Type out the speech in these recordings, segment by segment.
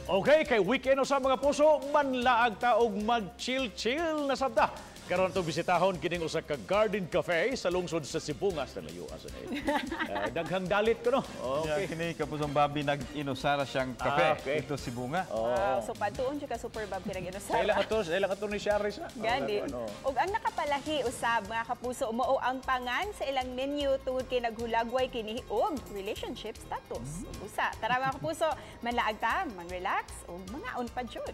Okay, kay weekend sa, mga puso, manlaag ta og mag-chill-chill na sabta. Karon to bisitahon kining usa ka garden cafe sa lungsod sa Sibonga sa layo asa na. Daghang dalit ko, no. Okay. Kini, Kapusong Bobby, nag-inusara siyang kape didto Sibonga. Wow, so padtuon siya ka, Super Bob, kay Sa ilang ato, sa ilang ato ni Sharis na. Gani. Ano? Ug ang nakapalahi usab, mga kapuso, mao ang pangan sa ilang menu tungod kay naghulagway kini og relationship status. Usa, tara, mga kapuso, manlaag ta, mang-relax ug mangaon pa jud.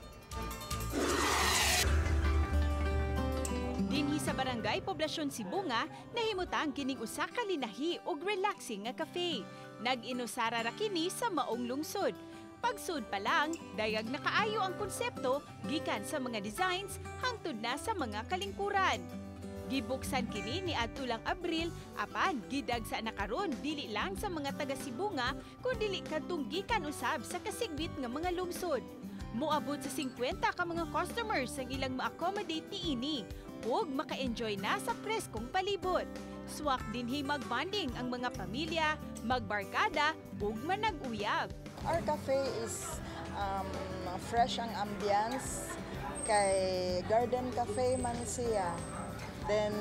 Dinhi sa Barangay Poblasyon Sibonga, nahimutang kining usa ka linahi ug relaxing nga cafe. Nag-inusara ra kini sa maong lungsod. Pagsud pa lang, dayag na kaayo ang konsepto gikan sa mga designs hangtod na sa mga kalingkuran. Gibuksan kini ni adto lang Abril, apan gidagsa na karon dili lang sa mga taga Sibonga kundi kadtong gikan usab sa kasigbit nga mga lungsod. Moabot sa 50 ka mga customers ang ilang ma-accommodate niini ug maka-enjoy na sa preskong palibot. Swak dinhi mag-bonding ang mga pamilya, magbarkada ug manag-uyab. Our cafe is fresh ang ambience kay garden cafe man siya. Then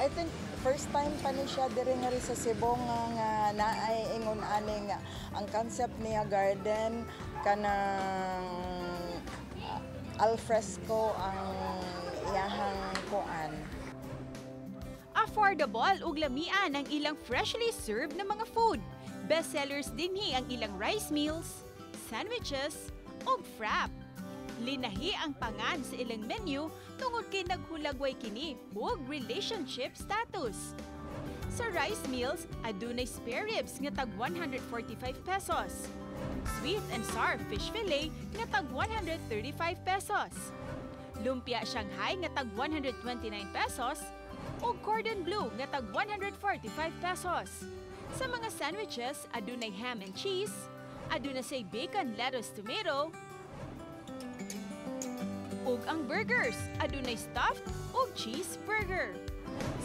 I think first time pa ni siya diri nga rin sa Sibonga nga naay ingon ani nga ang concept niya garden, kanang al fresco ang iyahang kuan. Affordable ug lamian ang ilang freshly served na mga food. Bestsellers dinhi ang ilang rice meals, sandwiches, ug frap. Linahi ang pangan sa ilang menu tungod kay naghulagway kini og relationship status. Sa rice meals, adunay spare ribs nga tag 145 pesos. Sweet and sour fish fillet nga tag 135 pesos. Lumpia Shanghai nga tag 129 pesos ug cordon bleu nga tag 145 pesos. Sa mga sandwiches, adunay ham and cheese, aduna say bacon, lettuce, tomato, ug ang burgers, adunay stuffed ug cheeseburger.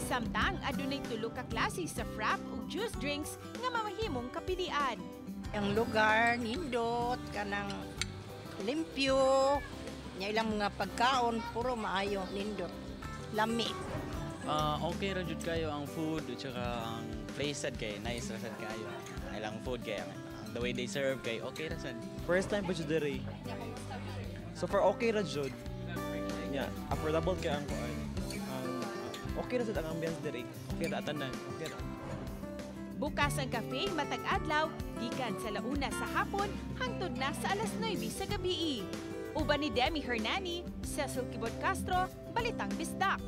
Samtang adunay tulo ka klase sa frap ug juice drinks nga mamahimong kapilian. Ang lugar nindot, kanang limpyo, nya ilang mga pagkaon puro maayo, nindot. Lami. Ah, okay ra jud kayo ang food at saka ang place sad kay nice ra sad kayo. Ang ilang food kay ang the way they serve kay okay ra sad. First time pa jud diri. So far okay ra jud. Yeah, affordable kay ang kuan. Ang okay ra sad ang ambience diri. Okay ra tanan. Okay ra. Bukas ang cafe matag adlaw gikan sa 1:00 sa hapon hangtod na sa alas 9 sa gabi. Uban ni Demi Hernani, Cecil Kibot Castro, Balitang Bisdak.